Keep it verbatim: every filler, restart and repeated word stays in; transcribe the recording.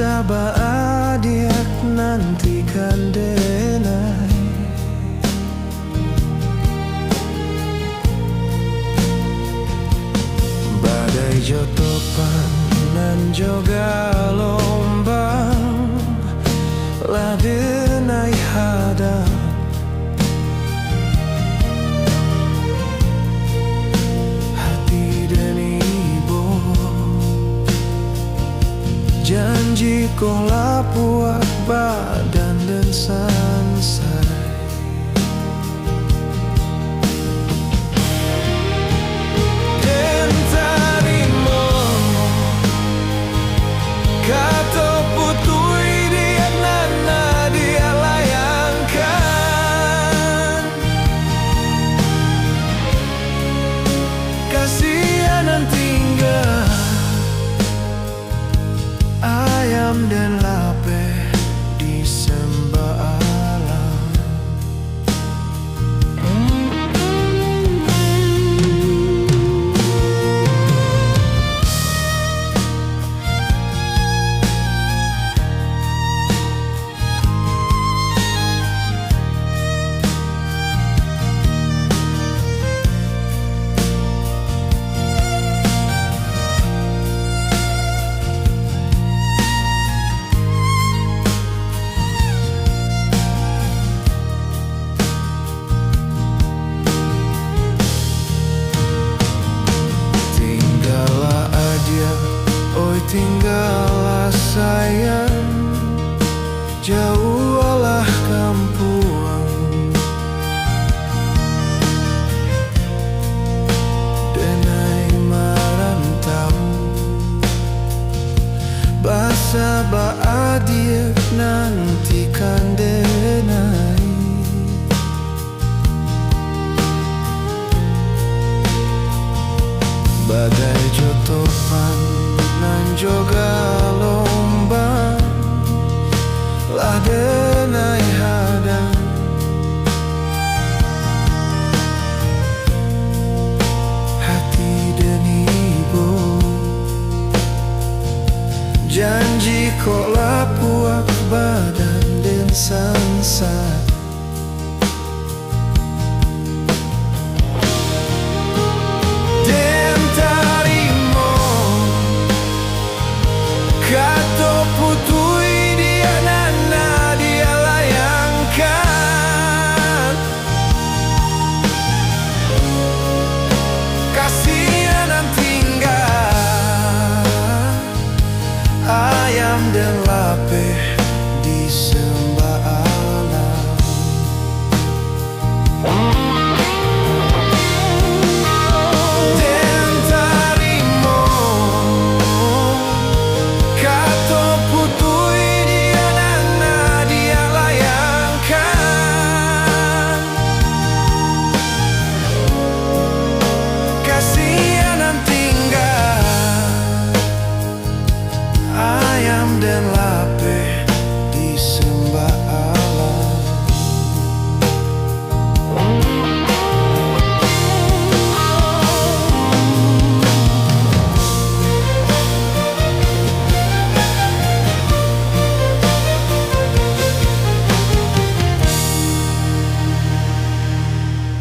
Saba adiak nantikan denai. Badai jo topan nan jo galombang lah denai hadang. Hati den ibo, janji ko lapuak, badan den sansai. Den tarimo kato putuih diak nan adiak layangkan. Kasian nan tingga, ayam den lapeh di sembaalam. Tinggalah adiak, oi, tinggalah sayang, jauahlah kampuang, denai marantau. Basaba adiak nantikan denai. Badai jo topan nan jo galombang lah denai hadang. Hati den ibo, janji ko lapuak, badan den sa-